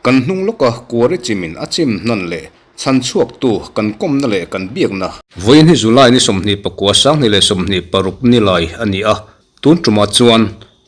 Kan hnung lawka kuari chimin a chim hnan leh chhan chhuaktu kan kawmna leh kan biakna. Vawiin hi July ni 24 2026 ni lai a ni a, tun tumah chuan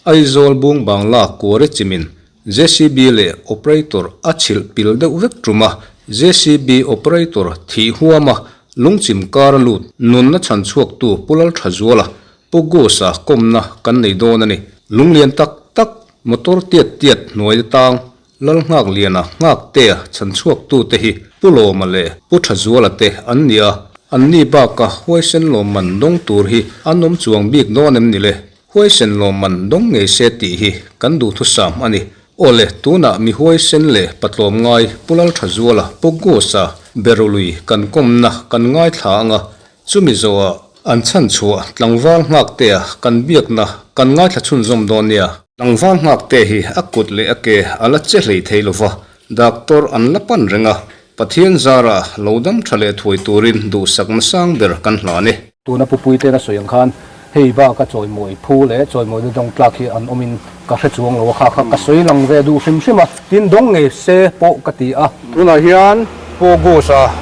Aizawl Bung Bangla kuari chimin JCB leh operator a chhilh pil deuh vek tum a, JCB operator thih huama lungchim kar a lut nunna chhan chhuaktu Pu Lalthazuala Pu Gosa kawmna kan nei dawn a ni. Lunglian tak tak motor tiat tiat hnuai atang Lalnghakliana Nghaktea chhan chhuaktu te hi Pu Lawma leh Pu Thazuala te an ni a, anni baka huaisen lawmman dawng tur hi an awm chuang bik dawn em ni le? Huaisen lawmman dawng ngei se tih hi kan duhthusam a ni. Awle, tunah mi huaisen leh patlawm ngai Pu Lalthazuala Pu Gosa Berului kan kawmna kan ngaithla anga chumi zawhah an chhanchhuah tlangval nghaktea kan biakna kan ngaithla chhunzawm dawn nia. Tlangval nghakte hi a kut leh a ke a la che hlei thei lova, doctor an la pan reng a, Pathian zara lo dam tha leh thuai turin duhsakna sang ber kan hlan e. Tuna pupui tena sawi ang khan hei bak a chawimawi phu leh chawimawina dawng tlak hi an awmin ka hre chuang lo a, kha kha ka sawi lang ve duh hrim hrim a, tin dawng ngei se pawh ka ti a. Tunah hian Pu August-a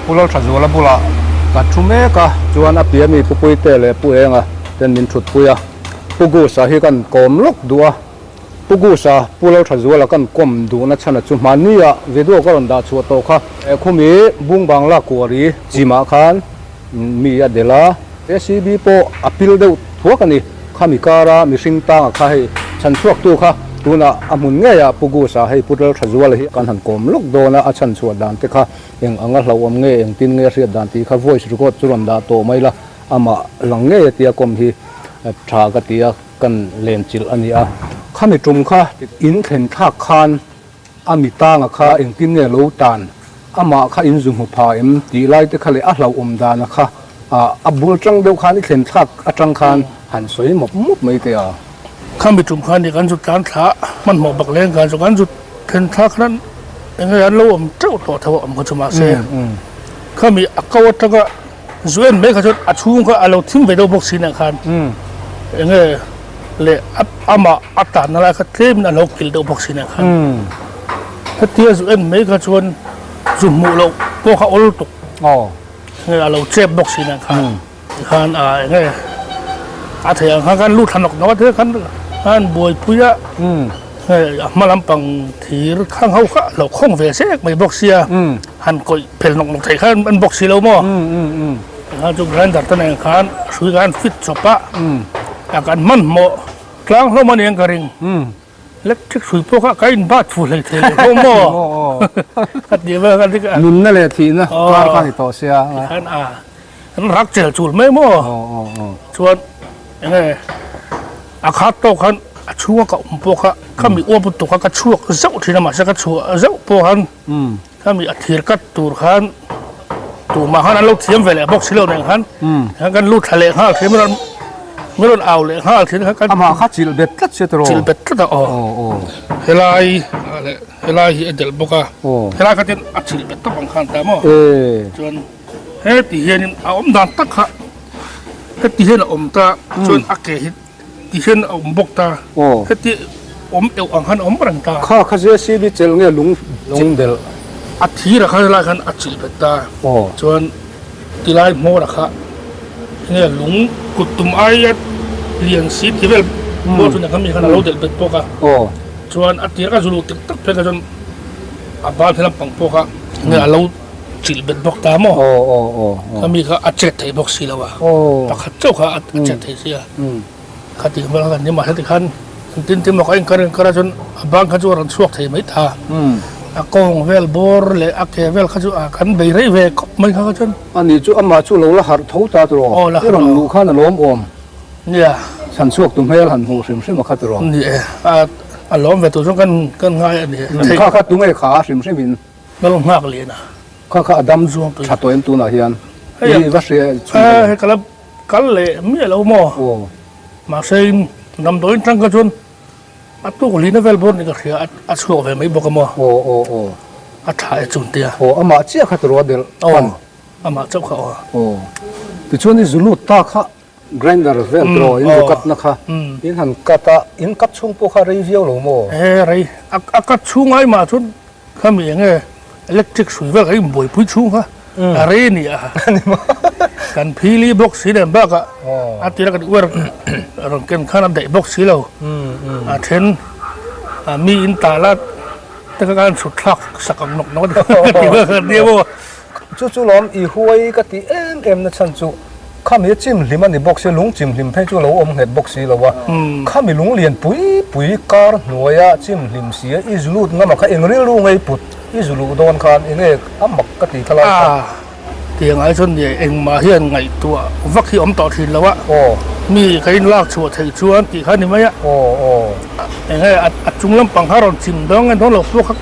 Pu Lalthazuala bulah ka thu mek a, chuan a piah mi Pupui te leh Pu Enga ten min thutpui a, Pu August-a hi kan kawm lawk duh a. Pu Gusa, Pu Lalthazuala kan kawm duhna chhan chu hmannia video ka rawn dah chhuah tawh kha. He khumi Bung Bangla kuari chimah khan mi a delh a, JCB pawh a pil deuh thuak a ni. Khami kara mihring tanga kha hei chhan chhuaktu kha tunah a hmun ngeiah Pu Gusa hei Pu Lalthazuala hi kan han kawm lawk dawn a, a chhan chhuah dan te kha eng anga hlauhawm nge engtin nge a hriat dan tih kha voice record chu rawn dah tawh mai la, amah lang ngei a tia kawm hi tha ka ti a. Kan len chilh a ni a, khami tum kha in thlen thlak khan a mi tanga kha engtin nge lo tan, amah kha in zu hmu pha em tih lai te kha leh a hlauhawm dana kha a bul tang deuh khan i thlen thlak atang khan han sawi mawp mawp mai teh a. Khami tum khan ni kan zu tlan thla hmanhmawh bak leng khan chu kan zu thlen thlak khan eng nge an lo awm teuh tawh tho a awm kha chu mahse khami a ko atanga Zu en mai kha chuan a chhung kha a lo thim ve deuh bawk si nen khan enge leh amah a tanna lai kha tlem in a lo kilh deuh bawk si nen khan hetia zu en mai kha chuan zu hmuh loh pawh kha awl tuk enge a lo chep bawk si nen khan tikhan a enge a theih ang khan khan lut thla nawk nawk a thil khan khan buaipui a. Hei a hma lampang thir khang ho kha lo khawng ve sek mai bawk sia han kawih phel nawk nawk theih khan an bawk si lo maw khan chu grinder te nen khan a hrui khan fit chawp a a kan hmanhmawh tlang hlawm a ni ang ka ring electric hrui pawh kha ka in bat fu hlei thei lo hlawm maw ka ti vel kha dik a nunna leh thihna kar kha ni tawh sia khan a an rak chel chul mai maw chuan enge A khat tawk khan a chhunga ka awm pawh kha ka mi uap lutuk kha ka chhuak zauh thin a mahse ka chhuah zauh pawh khan ka mi a thir kat tur khan tumah khan an lo thiam ve leh bawk si lo nen khan khan kan lut thla leh nghal thin min rawn min rawn au leh nghal thin kha kan Amah kha chilh bet tlat sia tiraw? Chilh bet tlat a aw. Helai leh helai hi a delh bawk a helai kha chuan a chilh bet tawp ang khan ta maw chuan heti hianin a awm dan tak kha Heti hian a awm ta chuan a ke hi ti hian a awm bawk ta heti awm euh ang khan a awm reng ta. Kha kha JCB chelh nge lung lung delh. A thir a kha helai khan a chilh bet ta chuan tilai hmawr a kha nge lung kut tum aia lian si ti vel hmawr chu nen khan mi khan a lo delh bet bawk a chuan a tir a ka zulu tak tak phei kha chuan a ban he lampang pawh kha nge a lo chilh bet bawk ta maw? Aw aw aw aw. Khami kha a chet thei bawk si lo a. Aw. Pakhat chauh kha a chet thei si a. Khati hmel kha kan ni mahse tikhan engtin tin maw ka inkar inkar a chuan a bang kha chu a rawn chhuak thei mai ta. A kawng vel bawr leh a ke vel kha chu a kan bei rei ve khawp mai kha kha chuan. Ani chu amah chu lo la harh tho ta tiraw? Aw la harh I rawn luh khan a lawm awm. Nia. Chhan chhuak tu hmel han hmuh hrim hrim a kha tiraw? Ni e. A lawm ve tur chuan kan kan ngai a ni. Kha kha tunge kha hrim hrim in? Hmel nghak lian a. Kha kha a dam tha tawh em tunah hian? I va hria chhun lo. Hei ka la kal leh miah lo maw? Mahse in damdawiin tang kha chuan a tuk lina vel bawr ni ka hria a chhuak ve mai bawk a maw? A tha e chun tia. Aw amah chiah kha tiraw a delh pan. Amah chauh kha aw. Tichuan i zu lut ta kha. Grinder vel tiraw in zu cut na kha in han cut a, in cut chhung pawh kha rei viau lo maw? E rei, a cut chhung ai mah chuan khami eng nge electric hrui vel kan inbuaipui chhung kha a rei a ni a, kan phili bawk si nen bakah a tira kan uar rawn ken khan a daih bawk si lo, a then mi in tah la te kha kan chhut thlak sak ang nawk nawk a ni tih vel kha nia maw. Chu chu lawm i huai ka tih em em na chhan chu khami a chim hlim a ni bawk sia, lung chim hlim phei chu a lo awm nghet bawk si lo a, khami lung lian pui pui kar hnuaia chim hlim sia i zu lut ngam a kha eng rilru ngei put i zu luh dawn khan eng nge a mak ka ti kha lai kha. A tiang ai chuan nia engmah hian ngaihtuah vak hi awm tawh thin lo a, mi ka in lak chhuah theih chuan tih kha a ni mai a, eng nge a chung lampang kha rawn chim dawn nge dawn lo pawh kha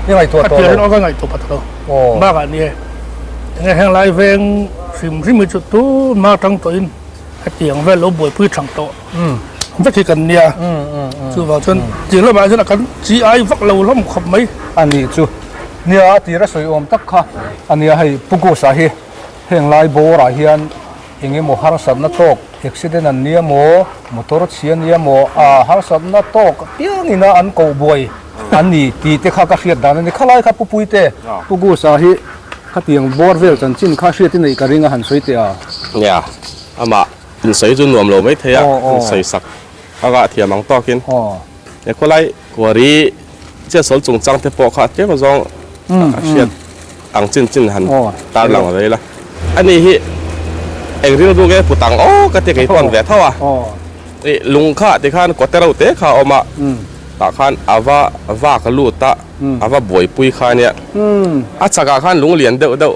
i ngaihtuah tawh lo. Ka ngaihtuah pha ta lo. Bakah ni e, enge heng lai veng hrim hrim hi chu tunhma atang tawhin hetiang vel lo buaipui thang tawh vek hi kan nia. Chuvang chuan tiang lamah hian a kan chi ai vak lo hlawm khawp mai. A nih chu. Nia a tira sawi awm tak kha a nia hei Pu Gosa hi heng lai bawrah hian eng emaw harsatna tawk accident an nia maw, motor chhia nia maw, a harsatna tawk apiangin a an koh buai an ni tih te kha ka hriat dan a ni. Khalai kha Pu Puite, Pu Gusa hi khatiang bawr vel chanchin kha hriat i neih ka ring a han sawi teh a. Nia, amah insawi chu nuam lo maithei a, insawi sak a ngah thiam ang tawkin. He khawlai kuari chiatsawl chungchang te pawh kha tlem azawng a hriat ang chin chin han tarlang ve ila. Ani hi eng rilru nge put ang aw ka ti kei pawn ve tho a. Ih lung kha tikhan kawte reuh te kha a awm a, tah khan a va vak lut a, a va buaipui kha ania. A chakah khan lung lian deuh deuh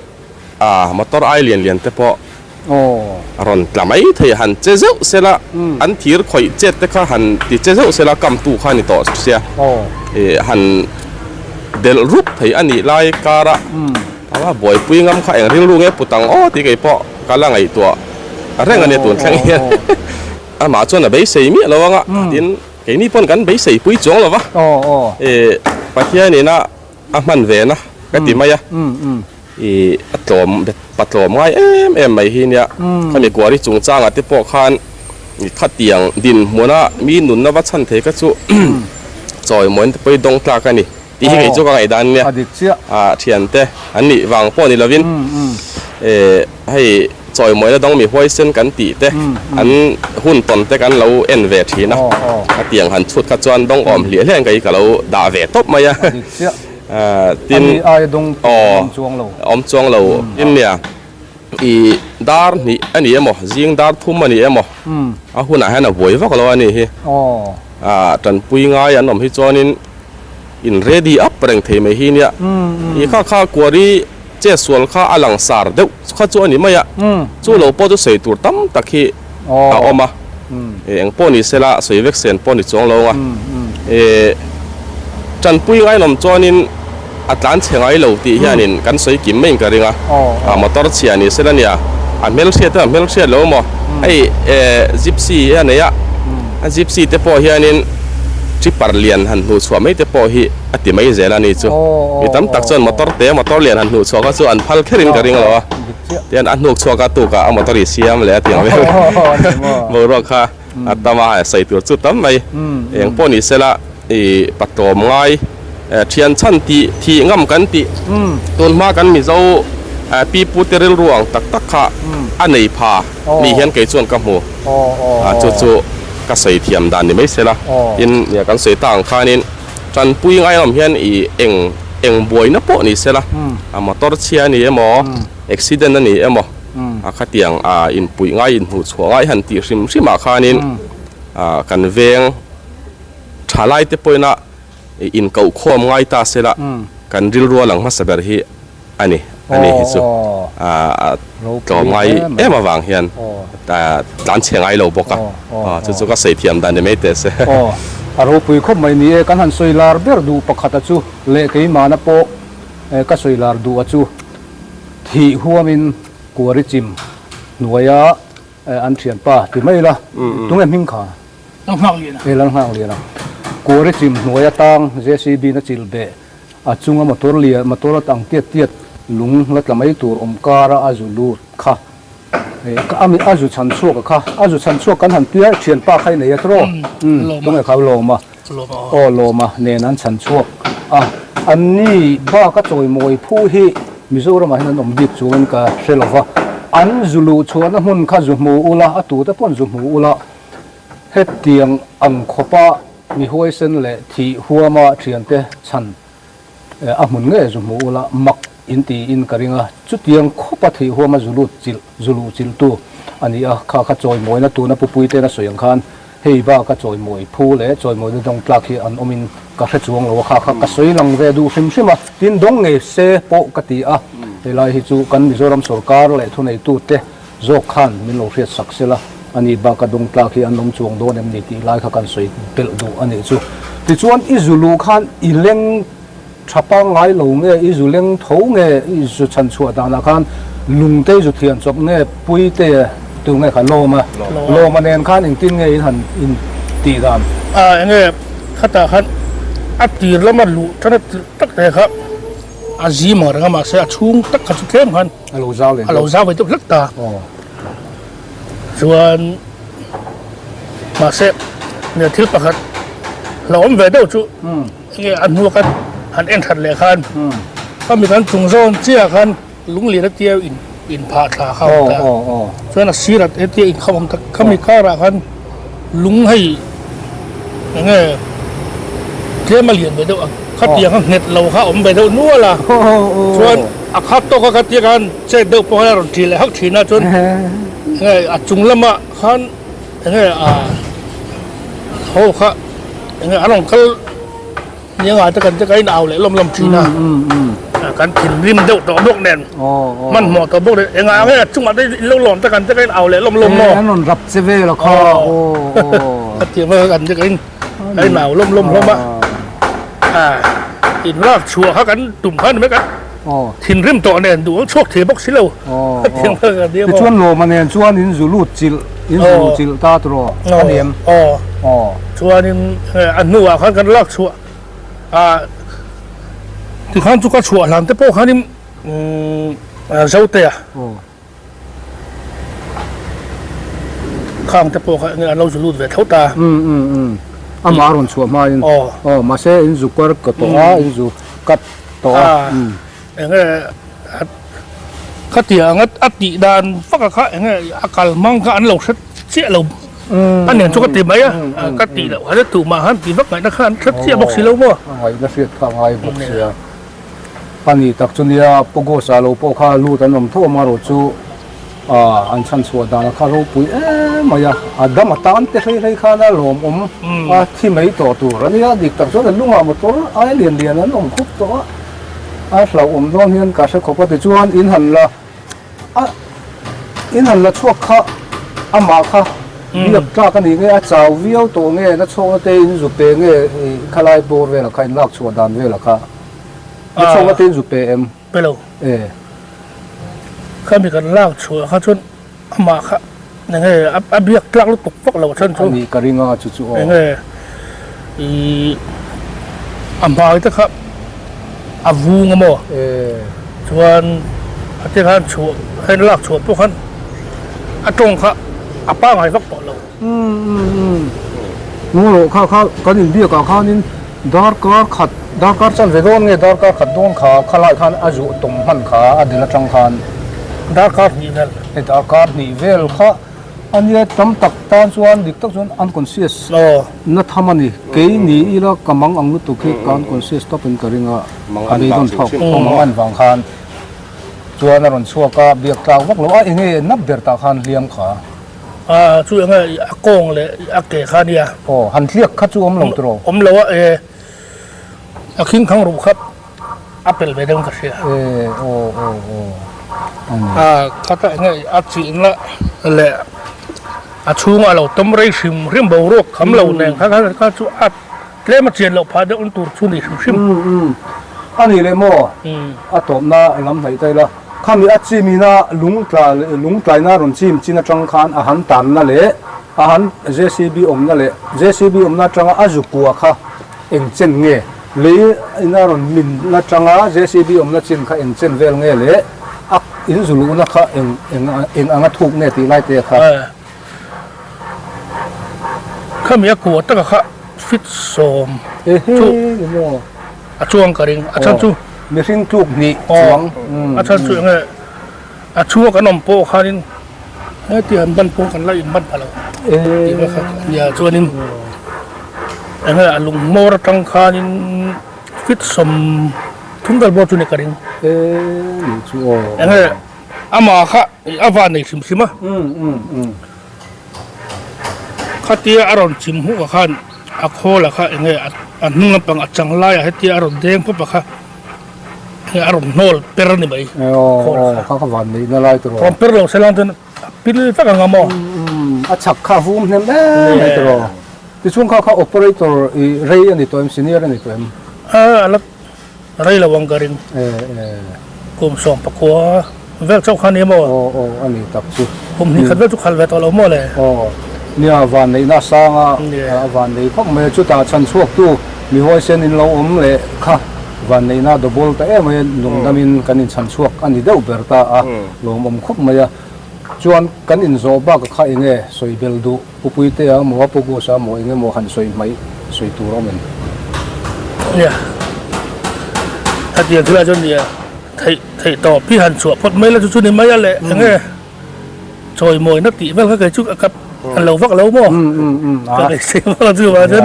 a motor ai lian lian te pawh a rawn tla mai thei han che zeuh sela an thir khawih chet te kha han ti che zeuh sela kam tu kha a ni tawh sia ih han delh rup thei a nih lai kara anga buaipui ngam kha eng rilru nge put ang aw tih kei pawh ka la ngaihtuah reng a nia tun thleng hian amah chuan a beisei miah lo anga tin keini pawn kan beisei pui chuang lo va ih Pathianin a a hman ve na ka ti mai a ih a tlawm patlawm ngai em em mai hi nia khami kuari chungchangah te pawh khan khatiang dinhmuna mi nunna va chhan thei kha chu chawimawiin te pawh hi dawng tlak a ni tih hi kei chu ka ngaihdan nia ah thiante an nih vang pawh ni lovin eh hei Chawimawina dang mi huaisen kan tih te, an hun tawn te kan lo en ve thin a, khatiang han chhut kha chuan dawng awm hliah hliah in kei ka lo dah ve tawp mai a. Tin, aw, awm chuang lo. Tin nia, i dar hnih a ni emaw, zing dar thum a ni emaw, a hunah hian a buai vak lo a nih hi. Tanpui ngai an awm hi chuanin in ready up reng thei mai hi nia. I kha kha kuari Che sual kha a langsar deuh kha chu a ni mai a, chu lo pawh chu sawi tur tam tak hi a awm a, eng pawh ni sela sawi vek sen pawh ni chuang lo ang a, tanpui ngainawm chuanin a tlan chhe ngai lo tih hianin kan sawi kim maiin ka ring a, motor chhia ni sela nia, a hmelhriat a hmelhriat lo maw, hei gypsy a nei a, a gypsy te pawh hianin tripper lian han hnuhchhuah mai te pawh hi. A ti mai zel a ni chu. Mi tam tak chuan motor te motor lian han hnuh chhuah kha chu an phal kherin ka ring lo a. Tian a hnuk chhuak a tukah a motor i siam leh a ti ang vel. Boruak kha a tam a, sawi tur chu tam mai. Eng pawh ni sela i patlawm ngai thian chhan tih thih ngam kan tih. Tun hma kan Mizo pi pu te rilru ang tak tak kha a nei pha ni hian kei chuan ka hmu. Chu chu ka sawi thiam dan ni mai sela. Tin, kan sawi ta ang khanin. Tanpui ngaihawm hian i eng eng buaina pawh ni sela, a motor chhia a ni emaw, accident a ni emaw, a khatiang a inpuih ngai inhmuhchhuah ngai han tih hrim hrimah khanin kan veng thalai te pawhin a inkohkhawm ngai ta sela kan rilru a lang hmasa ber hi a ni a ni hi chu a tlawm ngai em avang hian tlan chhe ngai lo bawk a chu chu ka sawi thiam dan ni mai teh se. Aw a ropui khawp mai ni e, kan han sawi lar ber duh pakhat a chu leh keimahna pawh ka sawi lar duh a chu thih huamin kuari chim hnuaia an thianpa ti mai ila tunge hming kha? Lalnghakliana. E Lalnghakliana. Kuari chim hnuaia tang JCB na chilh beh A chunga motor lian motor a tang tiat tiat lung la tla mai tur awm kara a zu lut kha. A zu chhan chhuak a kha, a zu chhan chhuak kan han tia thianpa kha i nei a tawh tunge kha lawm a aw lawm a nen an chhan chhuak a, an ni bak a chawimawi phu hi Mizoramah hian an awm bik chuangin ka hre lo va, an zu luh chhuahna hmun kha zu hmu ula, a tute paw'n zu hmu ula, hetiang ang khawpa mi huaisen leh thih huama thiante chhan A hmun nge zu hmu ula mak in tiin ka ring a, chutiang khawpa thei huama zu lut chilh, zu luh chilhtu a ni a, kha kha chawimawina tuna pupui ten a sawi ang khan hei baka chawimawi phu leh chawimawina dawng tlak hi an awmin ka hre chuang lo a, kha kha ka sawi lang ve duh hrim hrim a, tin dawng ngei se pawh ka ti a, helai hi chu kan Mizoram sawrkar leh thuneitute zawk khan min lo hriat sak sela, ani baka dawng tlak hi an awm chuang dawn em ni tih lai kha kan sawi belh duh a nih chu. Tichuan i zu luh khan i leng tha pangngai lo nge, i zu leng tho nge, i zu chhan chhuah danah khan lungte i zu thian chawp nge, puite tu nge kha lawma, lawma nen khan engtin nge in han in tih dan? A enge khatah khan a tir lama luh tan a tirh tak te kha a zim ang reng a mahse a chhung tak kha chu tlem khan A lo zau leh a lo zau ve deuh hlek ta. Chuan mahse nia thil pakhat lo awm ve deuh chu enge a hnu khan han en that leh khan ka mi kan chung zawn chiah khan lunglian atia in in phah thla kha awm ta. Chuan a sir hetia in kham awm ta khami karah khan lung hei enge tlem a lian ve deuh a khatiang a nghet lo kha awm ve deuh nual a chuan a khat tawk a khatia khan chet deuh pawh khan a rawn ṭih leh hak ṭhin a chuan enge a chung lamah khan enge a ho kha enge a rawn kal Ni a ngaite kan te ka inau leh lawm lawm thin a, kan thinrim deuh tawh bawk nen, hmanhmawh tawh bawk nen, engah nge a chungah te in lo lawm te kan te ka inau leh lawm lawm maw? An rawn rap che vel a kha aw. A tih vek a kan te ka in ka inau lawm lawm hlawm a, in lak chhuah kha kan tum kha ni mai kan thinrim tawh nen duh ang chhuak thei bawk si lo. A tih vek a nia maw? Tichuan lawma nen chuan in zu lut chilh, in zu lut chilh ta tawh a ni em? Aw. Chuanin a hnuah khan kan lak chhuah ah tikhan chu ka chhuah hlan te pawh khanin Zotea khang te pawh kha enge an lo zu lut ve tho ta. Amah a rawn chhuah hmain aw mahse in zu kar ka tawh a in zu cut tawh a. Enge khatiang a tih dan vak a kha enge a kal hmang kha an lo hre chiah lo. A nen chu ka ti mai a, ka tih loh khan tumah khan tih vak ngaihna khan hre chiah bawk si lo maw? A ngaihna hriat kha a ngai bawk si a. A ni tak chu nia Pogos-ah lo pawh kha lut an awm tho a, amaherawh chu an chhan chhuah dan kha ropui em mai a, a dam a tan te hlei hlei khan a lawmawm a thi mai tawh tur a nia, dik tak chuan a lungah motor ai lian lian an awm khup tawh a, a hlauhawm dawn hian ka hre khawp a, tichuan in han la A in han la chhuak kha amah kha biak tlak a ni nge a chau viau tawh nge na chhawkna te in zu pe nge i khalai bawr velah kha in lak chhuah dan velah kha na chhawkna te in zu pe em? Pe lo. E. Khami kan lak chhuah kha chuan amah kha enge a biak tlak lutuk vak lo a chhan chu. A nih ka ring a chu chu aw. Enge i a hmai te kha a vung a maw? E. Chuan a te khan chhuah a in lak chhuah pawh khan a tawng kha a pangai vak tawh lo. Umm Ngaw kha kha kan inbiak ah khanin darkar khat darkar chan ve dawn nge darkar khat dawn kha khalai khan a zuh tawm hman kha a dil atang khan darkar hnih vel darkar hnih vel kha A nia tam tak tan chuan dik tak chuan unconscious na tham a ni. Kei ni ila ka mang ang lutuk hi ka unconscious tawp in ka ring a, a beidawn thlawk aw mang an vang khan chuan a rawn chhuak a, biak tlak vak lo a enge nap ber tah khan hliam kha. A chu enge a kawng leh a ke kha a nia. Aw han thliak kha chu awm lo tiraw? Awm lo a e a khing khang ruh kha a pel ve deuh in ka hria. E aw aw aw a ni. A khata enge a chihna leh a chhunga a lo tawm rei hrim hrim boruak kham lo nen kha kha kha chu a tlem a chian loh phah deuh ang tur chu ni hrim hrim. Um um a ni leh maw a tawpna lam hnaih ta ila khami a chimina lung tla lung tlaina rawn chim chin atang khan a han tanna leh a han JCB awmna leh JCB awmna atanga a zu kua kha eng chen nge Lei ina rawn min na tanga JCB awmna chin kha eng chen vel nge le? In zu luhna kha eng eng eng anga thuk nge tih lai te kha. Khami a kua taka kha fit sawm chu a chuang ka ring a chhan chu. Mihring tluk hnih chuang. A chhan chu enge a chhunga kan awm pawh khanin heti han ban pawh kan la in ban pha lo tih vel kha a nia chuanin enge a lung hmawr atang khanin fit sawm thum vel bawr chu ni ka ring. Enge amah kha a van nei hrim hrim a khatia a rawn chim hmuh ah khan a khawl ah kha enge a hnung lampang a chang lai ah hetia a rawn deng pawp ah kha enge a rawn hnawl per a ni mai khawl kha kha ka van neih na lai tawh rawn per lo se lang chuan a pil vek ang a maw a chhak kha a vum hnem em mai tawh tichuan kha kha operator i rei a ni tawh em senior a ni tawh em a la Rei lo ang ka ring. Kum 19 vel chauh kha ni maw? Aw aw a ni tak chu. Kum hnih khat vel chu khal ve tawh lo maw le? Aw nia vanneihna a sang a, a vannei khawp mai a, chutah chhan chhuaktu mi huaisen in lo awm leh kha vanneihna double ta em mai a, lungdamin kan inchhan chhuak a ni deuh ber ta a, lawmawm khawp mai a. Chuan kan inzawh bakah kha enge sawi bel duh? Pu Puitea maw a Pu Gusa maw eng emaw han sawi hmaih sawi tur a awm em? Nia, hetiang thil ah chuan nia theih theih tawp hi han chhuah phawt mai la chu chu ni mai a leh eng nge chawimawina tih vel kha kei chu ka an lo vak lo maw ka beisei vak lo chu vang chuan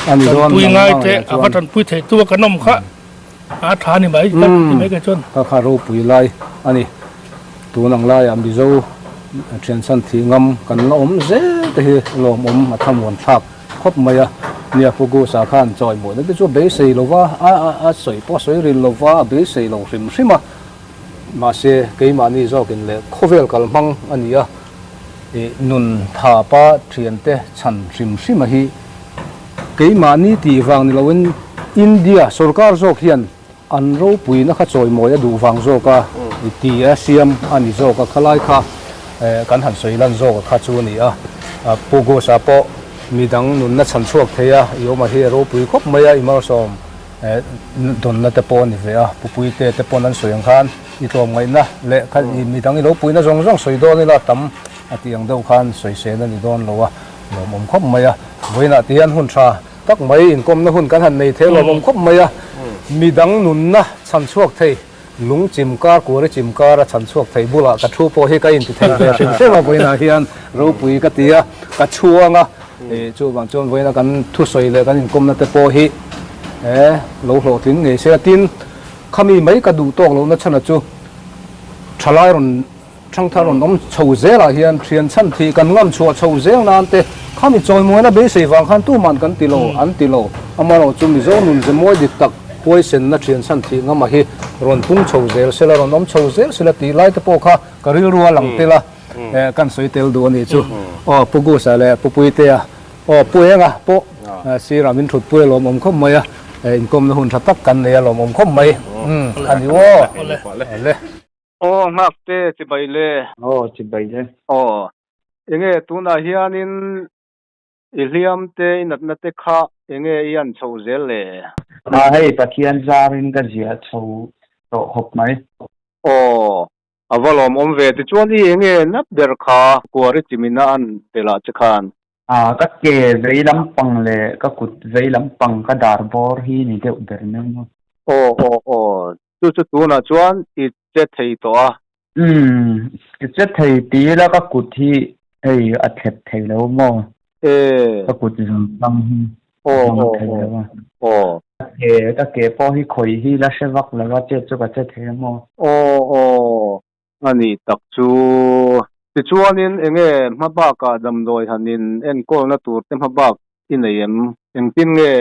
a tanpui ngai te a va tanpui thei tu a kan awm kha. A tha ni mai ka ti mai kei chuan. Ka kha ropui lai a ni. Tun ang laiah Mizo thianchhan thih ngam kan la awm zel te hi lawmawm a thlamuan thlak khawp mai a. Nia Pu Gusa khan chawimawina te chu a beisei lo va, a sawi pawh a sawi ril lo va, a beisei lo hrim hrim a. Mahse keimahni zawkin leh khawvel kal hmang a ni a, ih nun thapa thiante chhan hrim hrim a hi Keimahni tih vang ni loin India sorkar zawk hian an ropuina kha chawimawi a duh vang zawk a ti a siam a ni zawk a, khalai kha kan han sawi lan zawk a kha chu a ni a. Pu Gosa pawh midang nunna chhan chhuak thei a, i awm a hi a ropui khawp mai a, i malsawm dawnna te pawh a ni ve a, Pu Puite te pawn an sawi ang khan i tlawmngaihna leh kha midang i lo puina zawng zawng sawi dawn ila tam a tih ang deuh khan sawisel a ni dawn lo a. Lawmawm khawp mai a, vawiinah ti hian hun tha tak mai inkawmna hun kan han nei thei lawmawm khawp mai a, midang nunna chhan chhuak thei, lung chim kar, kuari chim kar a chhan chhuak thei bulah ka thu pawh hi ka inti thei ve hrim hrim a, vawiinah hian ropui ka ti a, ka chhuang a, chuvang chuan vawiina kan thusawi leh kan inkawmna te pawh hi lo hlawhtling ngei se a, tin khami mai ka duh tawk lohna chhan a chu thalai rawn Thangthar rawn awm chho zelah hian thian chhan thih kan ngam chhuah chho zel nan te khami chawimuaina beisei vang khan tuman kan ti lo an ti lo. Amaherawh chu Mizo nun ze mawi dik tak huaisenna thian chhan thih ngama hi rawn pung chho zel sela rawn awm chho zel sela tih lai te pawh kha ka rilru a lang tel a kan sawi tel duh a nih chu. Aw Pu Gusa leh Pu Puitea aw Pu Enga pawh sirah min thutpui a lawmawm khawp mai a inkawmna hun tha tak kan nei a lawmawm khawp mai a ni aw. Awle. Aw nghak te chibai le. Aw chibai le. Aw enge tunah hianin i hliam te i natna te kha enge i an chhoh zel le? A hei Pathian zarin ka ziah chho tawh khawp mai. Aw a va lawmawm ve tichuan i enge nat ber kha kuari chimina an telah che khan. A ka ke vei lampang leh ka kut vei lampang ka dar bawr hi ni deuh ber mai maw. Aw aw aw Chu chu tunah chuan i che thei tawh a. Umm, i che thei ti ila ka kut hi hei a thlep thei lo maw? E. Ka kut zawng tang hi a hmang thei lo a. Aw. Ka ke, ka ke pawh hi khawi hi la hre vak lo a, chet chu ka che thei a maw? Aw aw, a nih tak chu. Tichuanin enge hmabakah damdawi han in enkawlna tur te hmabak i nei em? Engtin nge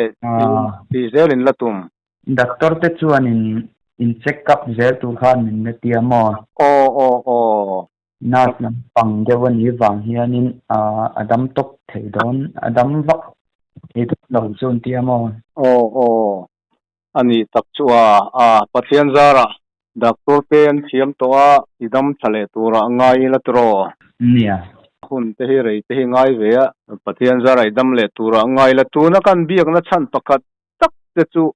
tih zel in la tum? Doctor te chuan in in check up zel tur khan min la tia maw? Aw aw aw. Nurse lampang deuh a nih vang hianin a dam tawp thei dawn, a dam vak thei dawn lo chu an tia maw? Aw aw. A nih tak chu a, a Pathian zarah Doctor te an thiam tawh a, i dam tha leh turah a ngai ila tiraw? Nia. Hun te hi rei te hi ngai ve a, Pathian zarah i dam leh turah a ngai ila. Tuna kan biakna chhan pakhat tak te chu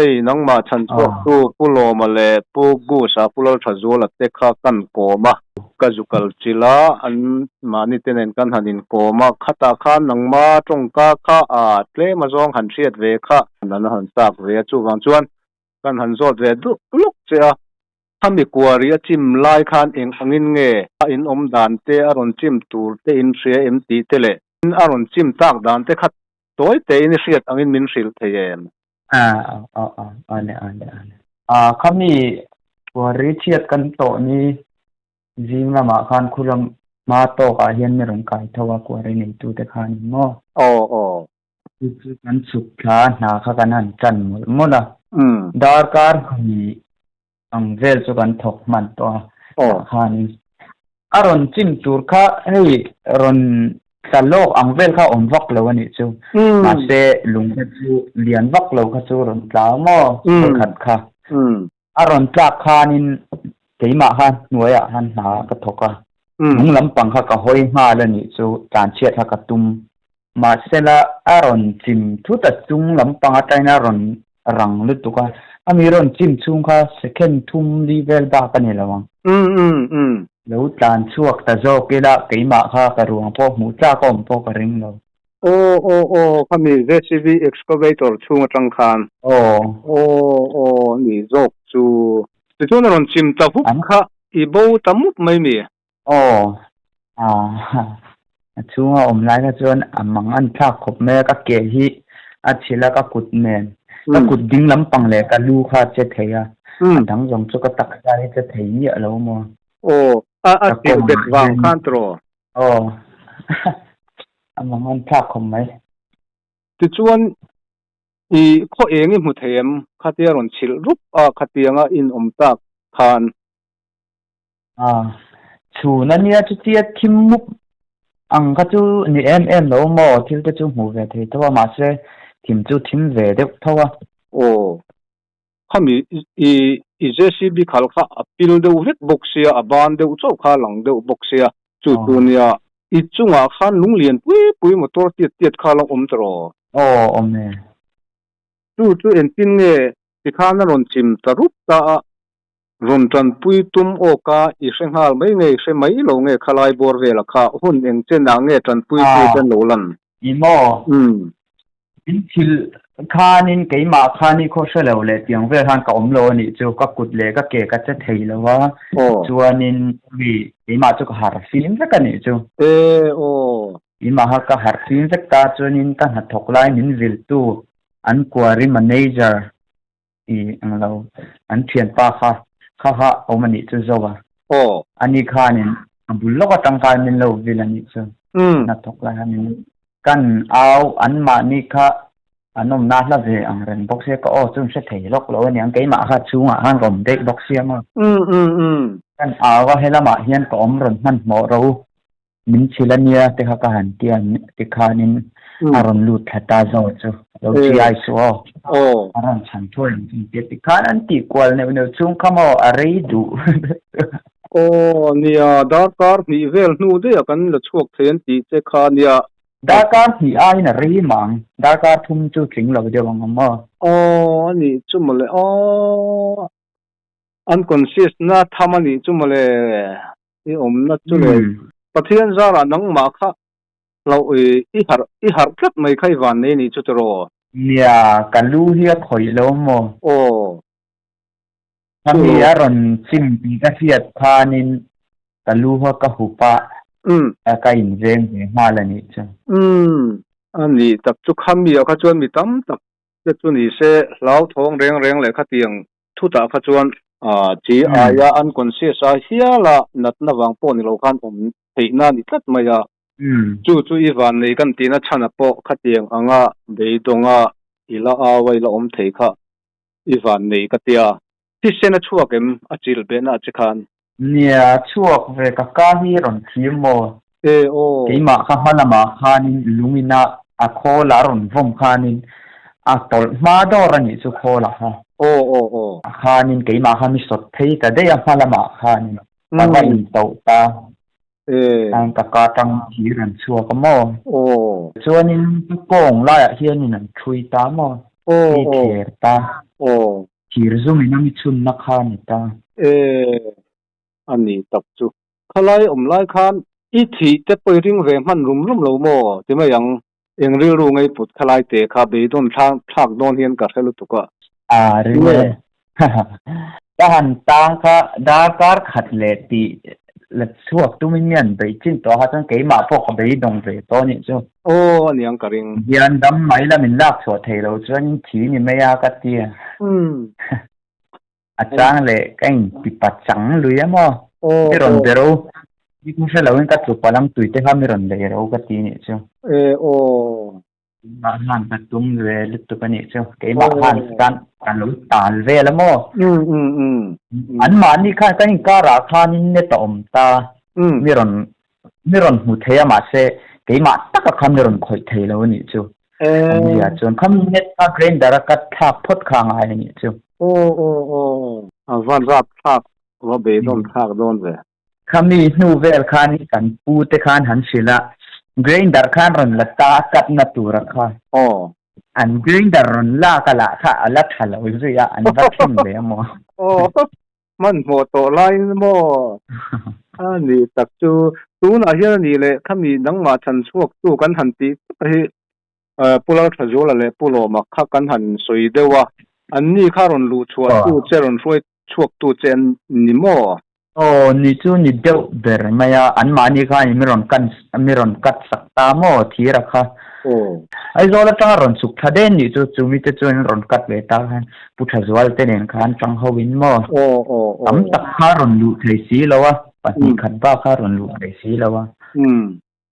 Hei nangmah chhanchhuaktu Pu Lawma leh Pu Goose-a Pu Lalthazuala te kha kan kawm a. Ka zu kal chilh a, an mahni te nen kan han inkawm a, khatah khan nangma tawngka kha a tlem azawng han hriat ve kha an han chak ve a, chuvang chuan kan han zawt ve duh lawk che a. Khami kuari a chim lai khan eng angin nge a in awm dan te a rawn chim tur te in hria em tih te leh a rawn chim tak dan te kha tawi tein i hriat angin min hrilh thei em? A a a ale ale ale. A khami kuari chhiat kan tawh ni zing lamah khan khulam hma tawkah hian mi rawn kai tho a kuari neitute khanin maw? Aw aw. Chu chu kan chhuk thla hna kha kan han chan mawlh mawlh a. Darkar hnih ang vel chu kan thawk hman tawh a. Tah khanin a rawn chim tur kha hei rawn tla lawk ang vel kha awm vak lo a nih chu. Mahse lung kha chu lian vak lo kha chu rawn tla maw vawikhat kha. A rawn tlak khanin keimah kha hnuaiah khan hna ka thawk a, hnung lampang kha ka hawi nghal a nih chu tlanchhiat kha ka tum. Mahsela a rawn chim thut a chung lampang atangin a rawn rang lutuk a, a mi rawn chim chhung kha second thum li vel bak a ni lo ang. Lo tlan chhuak ta zawk ila keimah kha ka ruang pawh hmuh tlak a awm pawh ka ring lo. Aw aw aw khami JCB excavator chhung atang khan. Aw. Aw aw ni zawk chu. Tichuan a rawn chim ta hup kha i bo ta mup mai mi? Aw ah a chhunga awm lai kha chuan a mang an thlak khawp mai a ka ke hi a chhilh a ka kut nen ka kut ding lampang leh ka lu kha a che thei a a dang zawng chu ka taksa hi che thei miah lo maw. Aw a a chilh bet vang khan tiraw? Aw, a mang an thlak khawp mai. Tichuan, i khaw eng i hmu thei em? Khatia rawn chhilh rup a, khatianga in awm tak khan. A, chhun a nia chutia thim mup ang kha chu ni em em lo maw? Thil te chu hmuh ve thei tho a, mahse thim chu thim ve deuh tho a. Aw, Khami i i JCB khal kha a pil deuh vek bawk sia, a ban deuh chauh kha a lang deuh bawk sia, chu chu nia i chungah khan lung lian pui pui motor tiat tiat kha a lo awm tawh. Aw awm e. Chu chu engtin nge tikhan a rawn chim ta rup ta a, rawn tanpui tum awka i hre nghal mai nge i hre mai lo nge khalai bawr vela kha hun eng chenah nge tanpui tu te an lo lan? I maw? Umm. In thil khanin keimah khan i khaw hre lo leh tiang vel khan ka awm lo a nih chu, ka kut leh ka ke ka che thei lo a, chuanin mi keimah chu ka harh fim vek a nih chu. E aw. Keimah kha ka harh fim vek ta chuanin ka hnathawk lai min viltu an quarry manager i ang lo an thianpa kha kha kha awm a nih chu zo a. Aw. Ani khanin a bul lawk atang khan min lo vil a nih chu. Hnathawk lai khan min kan au an mahni kha an awmna hla ve ang reng bawk sia ka aw chu an hre thei lawk lo a niang keimah kha chhungah khan ka awm daih bawk sia maw. Kan au a helamah hian ka awm rawn hmanhmawh ro Min chhilh a nia te kha ka han ti a, tikhanin a rawn lut thla ta zawk chu lo chi ai suh aw. A rawn chhan thuai ang chu an ti a, tikhan an tih kual neuh neuh chhung kha maw a rei duh. Aw nia, darkar hnih vel hnu daih a kan la chhuak thei an tih che kha nia. Darkar hnih aiin a rei mah ang, darkar thum chu tling lo deuh ang maw. Aw a nih chu mawle aw, unconscious na tham a nih chu mawle. I awmna chu le Pathian zarah nangmah kha hlauh i i harh i harh tlat mai kha i van nei nih chu tiraw? Nia, ka lu hi a khawih lo maw? Aw. Ka mi a rawn chim tih ka hriat khanin ka lu kha ka hup a, ka inveng ve nghal a nih chu. Umm, a nih tak chu khami ah kha chuan mi tam tak te chu ni se hlauthawng reng reng leh khatiang Thutah kha chuan chi aia unconscious a hial a natna vang pawh ni lo khan awm theihna a ni tlat mai a. Chu chu i vannei kan tihna chhana pawh khatiang anga beidawnga i la au a i la awm thei kha i vannei ka tia. Thisen a chhuak em a chilh behna che khan? Nia, chhuak ve ka ka hi rawn thlir maw? E aw. Keimah kha hma lamah khanin lungin a a khawl a rawn vawm khanin a tawlh hma dawr a nih chu khawl ah kha. Aw aw aw. Khanin keimah kha mi sawt phei ta daih a hma lamah khanin ka va intauh ta. E. Khan ka ka tang thir an chhuak a maw? Aw. Chuanin ka kawng laiah hianin an thui ta maw? Mi thler ta. Thir zum in a mi chhunna kha a ni ta. E, a ni tak chu. Khalai awm lai khan i thih te pawh i ring ve hman rum rum lo maw? Ti mai ang. Eng rilru ngei put khalai te kha beidawn thlak dawn hian ka hre lutuk a. A ring e. Ka han tang kha darkar khat leh tih la chhuak tumin mi an beih chin tawh a chuan keimah pawh ka beidawng ve tawh a nih chu. Aw a niang ka ring. Hian dam mai la min lak chhuah thei lo chuan in thi ni mai a ka ti a. A chang leh ka inti pa chang lui a maw? Mi rawn be ro. Mi kha hre loin ka tlu palang tui te kha mi rawn lei ro ka ti nih chu. E aw. Keimah khan ka tum ve lutuk a nih chu. Keimah khan chuan ka lo tal vel a maw? Anmahni khan kan inkarah khanin net a awm ta. Mi rawn mi rawn hmu thei a mahse keimah taka khan mi rawn khawih thei lo a nih chu. Awmzia chuan khami net kha grinder a cut thlak phawt kha a ngai a nih chu. Aw aw aw a van rap thlak va beidawn thlak dawn ve. Khami hnu vel khan kan pu te khan han hrilh a, grinder khan rawn la ta a cut na tur a kha. Aw. An grinder rawn lak a lah kha a la tha lo zui a, an va thleng ve a maw. Aw. Hmanhmawh tawh laiin maw? A ni tak chu. Tunah hian a nih leh khami nangmah chhan chhuaktu kan han tih tak hi Pu Lalthazuala leh Pu Lawma kha kan han sawi deuh a, anni kha rawn luh chhuahtu che rawn hruai chhuaktu che an ni maw? Aw, ni chu ni deuh ber mai a, anmahni khan mi rawn kan mi rawn cut sak ta maw thira kha. Aw. Aizawl atanga rawn chhuk thla den nih chu chumi te chuan an rawn cut ve ta khan Pu Thazual te nen khan tang ho in maw? Aw aw aw. Tam tak kha rawn luh thei si lo a, pahnih khat bak kha rawn luh thei si lo a.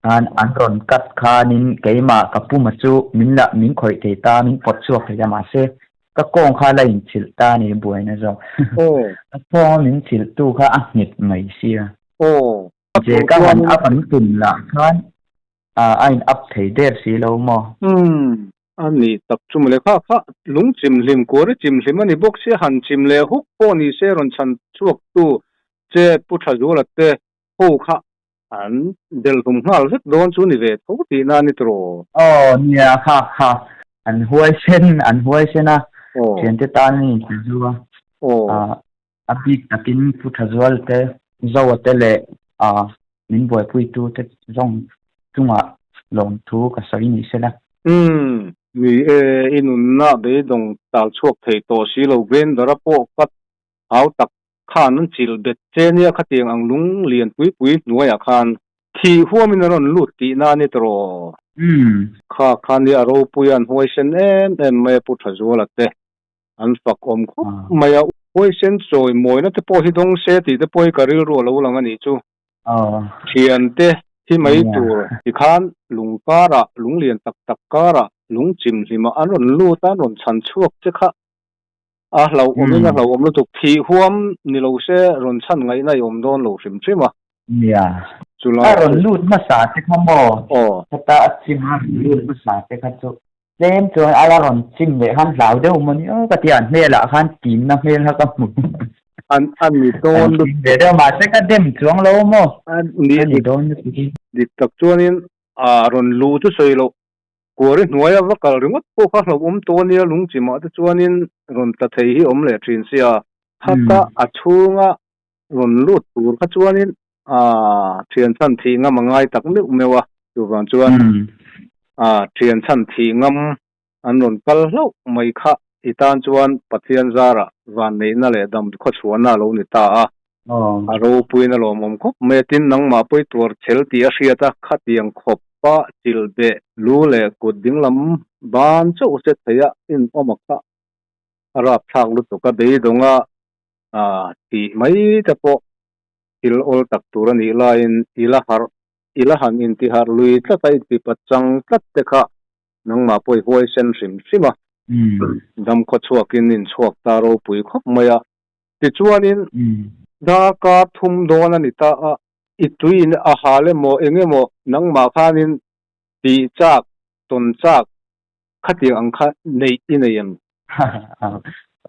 Khan an rawn cut khanin keimah ka puma chu min la min khawih thei ta, min pawt chhuak thei ta mahse ka kawng kha la inchhilh ta a ni buaina zawk. Ka kawnga min chhilhtu kha a nghet mai sia. Aw. Je ka han up an tum lah khan a in up thei der si lo maw? Umm. A ni tak chu mawle kha kha lung chim hlim kuar i chim hlim a ni bawk sia han chim leh huk pawh ni se rawn chhan chhuak tu che Pu Thazuala te ho kha an delh hlum nghal vek dawn chu ni ve tho tihna a ni tawh. Aw nia kha kha an huai sen an huai sen a thiante tan an inti zu a a bik takin Pu Thazuala te Zoa te leh min buaipuitu te zawng chungah lawmthu ka sawi ni sela. Umm, ni e, i nunna beidawng tal chhuak thei tawh si lo Grendara pawh ka hau tak khan an chilh bet che nia khatiang ang lung lian pui pui hnuaiah khan thih huamin a rawn lut tihna a ni tawh. Umm. Kha khan hi a ropui a an huaisen em em mai a Pu Thazuala te. An fak awm khawp mai a. Huaisen chawi mawina te pawh hi dawng se tih te pawh hi ka rilru a lo lang a nih chu. Thian te hi mai tur tikhan lung karah, lung lian tak tak karah, lung chim hlimah an rawn lut a, an rawn chhan chhuak che kha a hlauhawmin a hlauhawm lutuk. Thih huam ni lo se rawn chhan ngaihna i awm dawn lo hrim hrim a. Nia. A rawn lut hmasa te kha maw? Heta a chim a rawn lut hmasa te kha chu Tlem chuan a la rawn chim leh khan hlau deuh maw ni aw ka ti a, an hmelah khan timna hmel kha ka hmu. An a ni dawn lutuk. An tim ve deuh mahse ka dem chuang lo maw? A ni dawn lutuk hi. Dik tak chuanin a rawn luh chu sawi loh, kuari hnuaia va kal ringawt pawh kha hlauhawm tawh a nia, lungchimah te chuanin rawn tla thei hi awm leh thin sia. Khata a chhunga rawn lut tur kha chuanin a thian chhan thih ngam a ngai tak meuh meuh a, chuvang chuan a thian chhan thih ngam an rawn kal hlauh mai kha i tan chuan Pathian zarah vanneihna leh dam khawchhuahna a lo ni ta a, a ropuiin a lawmawm khawp mai a, tin nangmah pawi tuar chel tih a hriat a, khatiang khawpa chilh beh lu leh kut dinglam ban chauh se theia inawm a kha a rapthlak lutuk a, beidawnga tih mai te pawh thil awl tak tur a nih laiin i la harh, i la han intiharh lui tlat a, intipat chang tlat te kha nangmah pawh i huaisen hrim hrim a, dam khaw chhuakin inchhuak ta ropui khawp mai a. Tichuanin darkar thum dawn a ni ta a, i tuiin a hal emaw eng emaw nangmah khanin tih chak, tawn chak khatiang ang kha neih i nei em?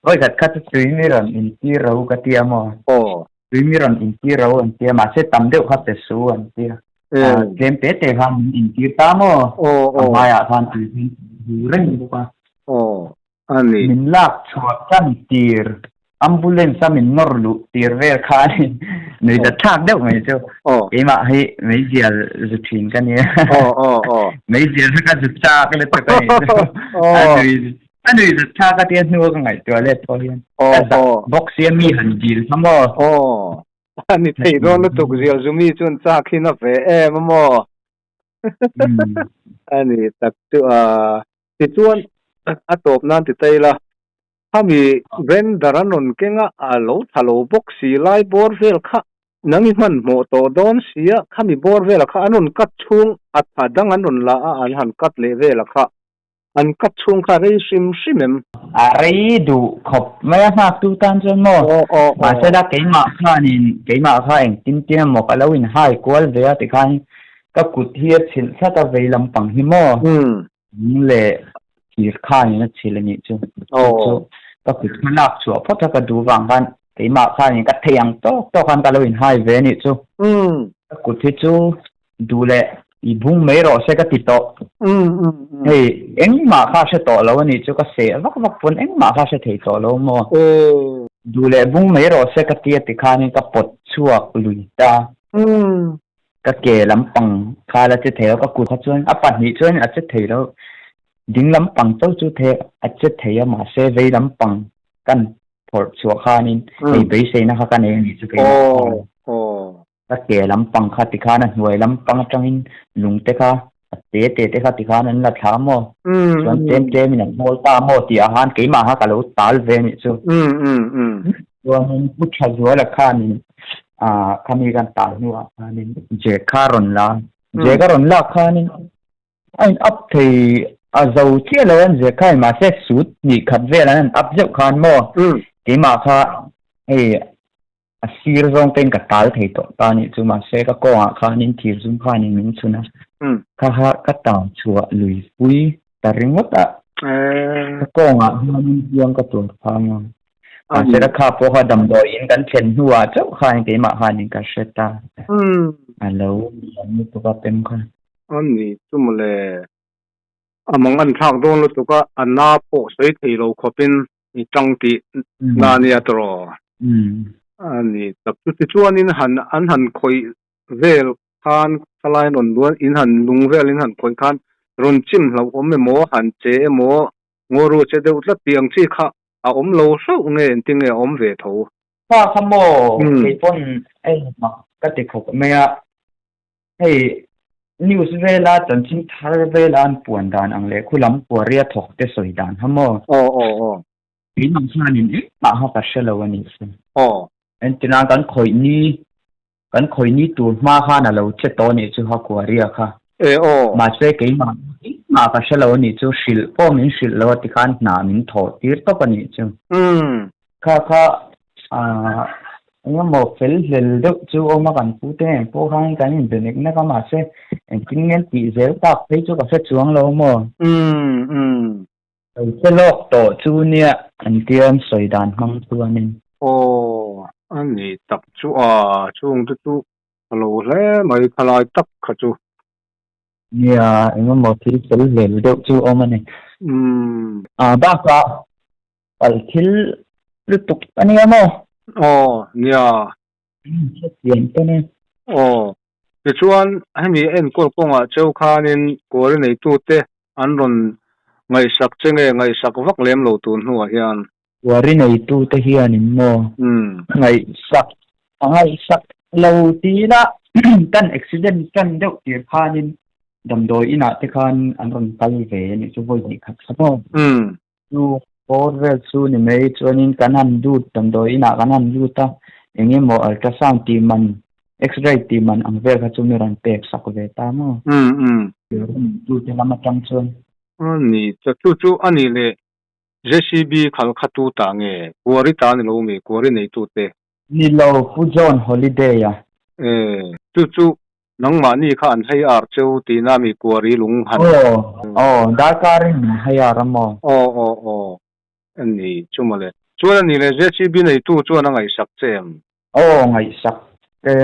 Vawi khat kha chu tui mi rawn intir ro ka tia maw? Aw. Tui mi rawn intir ro an tia, mahse tam deuh kha pe su an tia. Tlem te te khan min intir ta maw? Aw aw. A hmaiah khan tui khan hu reng bawk a. Aw. A ni. Min lak chhuah tan tir, ambulance a min nawr luh tir vel khan nuihzat thlak deuh mai chu. Keimah hi meizial zu thin ka nia. Meizial kha ka zu chak lutuk a nih chu. A nuihzat thlak a tia hnu a ka ngaihtuah let pawh hian. Ka zak bawk sia mi han dil kha maw. A ni thei dawn lutuk zial zu mi chuan chak hi na ve em a maw. A ni tak chu a. Tichuan a tawp nan ti ta ila, khami Brenda an rawn keng a, a lo tha lo bawk si lai bawr vel kha nang i hmanhmawh tawh dawn si a, khami bawr vela kha an rawn cut chhung a tha dang an rawn la a, an han cut leh vela kha an cut chhung kha rei hrim hrim em? A rei duh khawp mai a nghak tu tan chuan maw? Mahsela keimah khanin keimah kha engtin tin emaw ka lo inhai kual ve a tikhan ka kut hi a chhilh tlat a vei lampang hi maw? Lung leh thir khanin a chhil a nih chu. Chu chu ka kut kha lak chhuah phawt a ka duh vang khan keimah khanin ka thei ang tawk tawk khan ka lo inhai ve a nih chu. Ka kut hi chu duh leh i bung mai rawh se ka ti tawh. Hei engmah kha hre tawh lo a nih chu ka seh vak vak pawn engmah kha hre thei tawh lo maw. Duh leh bung mai rawh se ka ti a ti khanin ka pawt chhuak lui ta. Ka ke lampang kha la che thei lo, ka kut kha chuan a pahnih chuan a che thei lo, ding lampang chauh chu the a che thei a mahse vei lampang kan phawrh chhuah khanin hei beiseina kha ka nei a nih chu keimah khan. Ka ke lampang kha tikhan a hnuai lampang atangin lungte kha a te te te kha tikhan an la thla maw chuan tlem tlemin an hnawl ta maw tih ah khan keimah kha ka lo tal ve a nih chu. Chuanin Pu Thazuala khanin ah khami kan tal hnuah khanin Jack kha a rawn la a, Jack a rawn lak khanin a in up thei a zo chiah lo an Jack kha mahse suit hnih khat vel an han up zeuh khan maw keimah kha hei A sir zawng te in ka tal thei tawh ta nih chu mahse ka kawngah khanin thir zum khanin min chhun a, kha kha ka tang chhuah lui pui ta ringawt a, ka kawngah hianin hliam ka tur phang a, mahse ka kha pawh kha damdawiin kan thlen hnuah chauh khanin keimah khanin ka hre ta, a lo lian lutuk a pem kha. A ni chu mawle, a mang an thlak dawn lutuk a, a na pawh sawi thei lo khawpin I tang tih na nia tawh. A ni tak chu. Tichuanin han an han khawih vel khan thalai an rawn luan in han lung vel in han khawih khan rawn chim hlauh awm emaw han che emaw ngaw che deuh tlat tih ang chi kha a awm lo hlauh nge engtin nge a awm ve tho. Pa kha maw kei pawn hei mak ka ti khawp mai a. Hei news vela chanchin thar vela an puan dan ang leh khulam kuaria thawk te sawi dan kha maw? Aw aw aw. Tui lam hianin engmah kha ka hre lo a nih chu. Aw. Entirna kan khawih ni kan khawih ni tur hma khan a lo che tawh a nih chu kha kuaria kha. E aw. Mahse keimah engmah ka hre lo a nih chu hrilh pawh min hrilh lo a tikhan hna min thawh tir tawp a nih chu. Umm. Kha kha aah engemaw fel hlel deuh chu awm a kan pu te nen pawh khan kan inbe nek nek a mahse engtin nge an tih zel tak phei chu ka hre chuang lo maw. Umm umm. Lo che lawk tawh chu nia an tia an sawi dan hmang chuanin. Aw a ni tak chu a chhungte chu a lo hle mai khalai tak kha chu. Nia engemaw thil fel hlel deuh chu awm a ni. Umm. Ah bakah Pal thil lutuk a nia maw? Aw, nia. Hrethiam te nia. Aw, tichuan hemi enkawl kawngah cheu khanin Kawri neitute an rawn ngaihsak che nge ngaihsak vak lem lo tun hnuah hian? Kawri neitute hianin maw? Ngaihsak, a ngaihsak lo tiin a kan accident tan deuh tir khanin damdawi inah te khan an rawn kal ve a nih chu vawi hnih khat kha maw? Chu bawr vel chu ni mai chuanin kan han lut damdawi inah kan han lut a, eng emaw ultrasound tih man, x-ray tih man ang vel kha chu mi rawn pek sak ve ta maw? Umm umm. Tu te lam atang chuan. A ni, chu chu a ni le JCB khal kha tu ta nge? Kuari ta ni lo mi, kuari neitu te? Ni lo, Pu John Holiday a. E, chu chu Nangmahni kha an hei ar cheu tihna mi kuari lung han. Aw aw darkar in min hei ar a maw? Aw aw aw a ni chu mawle. Chuan a ni le JCB neitu chuan a ngaihsak che em? Aw ngaihsak te.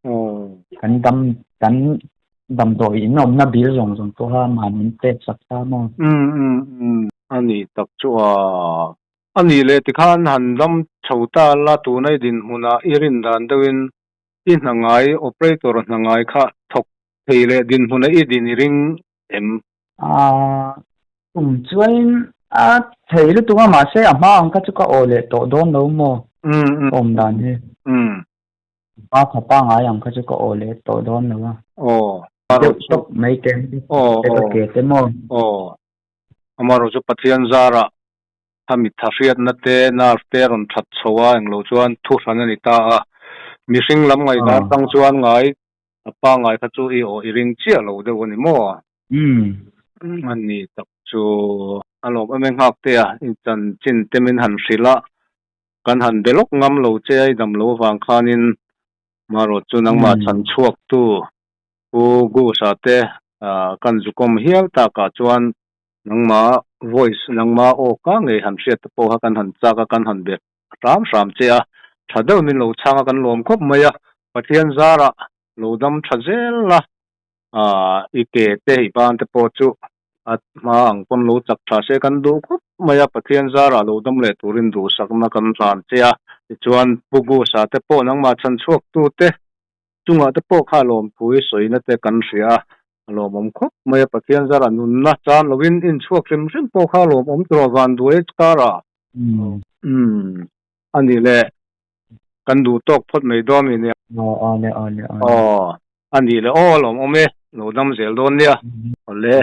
Aw. Kan dam kan damdawi in awmna bil zawng zawng pawha mahni in pek sak ta maw? Umm umm umm. A ni tak chu a. A nih leh tikhan han dam chho ta la tuna i dinhmunah i rin dan deuhin i hna ngai operator hna ngai kha thawk thei leh dinhmunah i din i ring em? A kum chuanin a thei lutuk a mahse a hma ang kha chu ka aw leh tawh dawn lo maw ka awm dan hi. Hma kha pangai ang kha chu ka aw leh tawh dawn lo a. Aw. Deuh tawp mai te ka ke te maw. Aw. Amaherawh chu Pathian zarah a mitha hriatna te nerve te a rawn that chho a englo chuan thu hran a ni ta a. Mihring lam ngaihdan atang chuan ngai a pangai kha chu i aw i ring chiah lo deuh a ni maw? A ni tak chu a lawm em e nghak te a i chanchin te min han hrilh a kan han be lawk ngam lo che a i dam lo avang khanin marawh chu nangmah chhan chhuak tu Pu Goose-a te kan zukawm hial takah chuan nangma voice, nangma aw ka ngei han hriat te pawh kha kan han chak a, kan han be hram hram che a, tha deuh min lo chhang a kan lawm khawp mai a, Pathian zarah lo dam tha zel a, i ke te i ban te pawh chu a hma ang pawn lo chak tha se kan duh khawp mai a, Pathian zarah lo dam leh turin duhsakna kan hlan che a, tichuan Pu Goose-a te pawh nangmah chhan chhuak tute Chungah te pawh kha lawmthu i sawina te kan hria a, a lawmawm khawp mai a, Pathian zara nunna chan lovin inchhuak hrim hrim pawh kha a lawmawm tur a van duai kara. Umm a nih le, kan duh tawk phawt mai dawn mi nia. Aw aw le aw le aw le. Aw a nih le aw a lawmawm e, lo dam zel dawn nia. Awle.